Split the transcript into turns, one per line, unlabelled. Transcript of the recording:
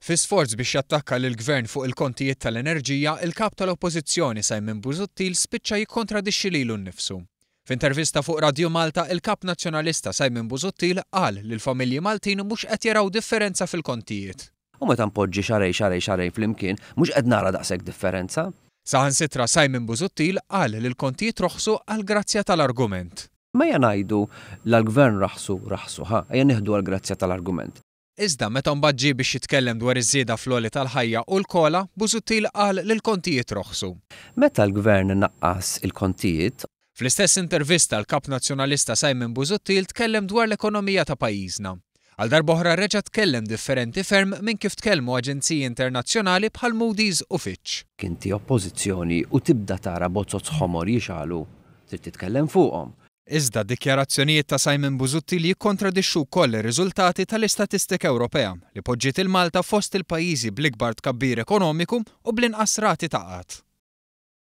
Fi sforz biex jattakka lill-Gvern fuq il-kontijiet tal-enerġija, il-Kap tal-Oppożizzjoni Simon Busuttil spiċċa jikkontradixxi lilu nnifsu. F'intervista fuq Radju Malta, il-Kap Nazzjonalista Simon Busuttil qal li l-familji Maltin mhux qed jaraw differenza fil-kontijiet.
U meta npoġġi xahrejn, xahrejn, xahrejn flimkien, mhux qed nara daqshekk differenza.
Saħansitra Simon Busuttil qal li l-kontijiet roħsu għall-grazzja tal-argument.
Ma ejja ngħidu la l-Gvern raħsu, raħsu, ħa, ejja nieħdu għall-grazzja tal-argument.
Iżda meta mbagħad ġie biex jitkellem dwar iż-żieda fl-għoli tal-ħajja u l-COLA, Busuttil qal li l-kontijiet roħsu.
Meta l-Gvern naqqas il-kontijiet.
Fl-istess intervista l-Kap Nazzjonalista Simon Busuttil tkellem dwar l-ekonomija ta' pajjiżna. Għal darb'oħra reġa' tkellem differenti ferm minn kif tkellmu aġenziji internazzjonali bħal Moody's u Fitch.
Inti Oppożizzjoni u tibda tara bozoz ħomor jixgħalu, trid titkellem fuqhom.
Iżda d-dikjarazzjonijiet ta' Simon Busuttil jikkontradixxu wkoll ir-riżultati tal-istatistika Ewropea li poġġiet 'il Malta fost il-pajjiżi bl-ikbar tkabbir ekonomiku u bl-inqas rati ta' qgħad.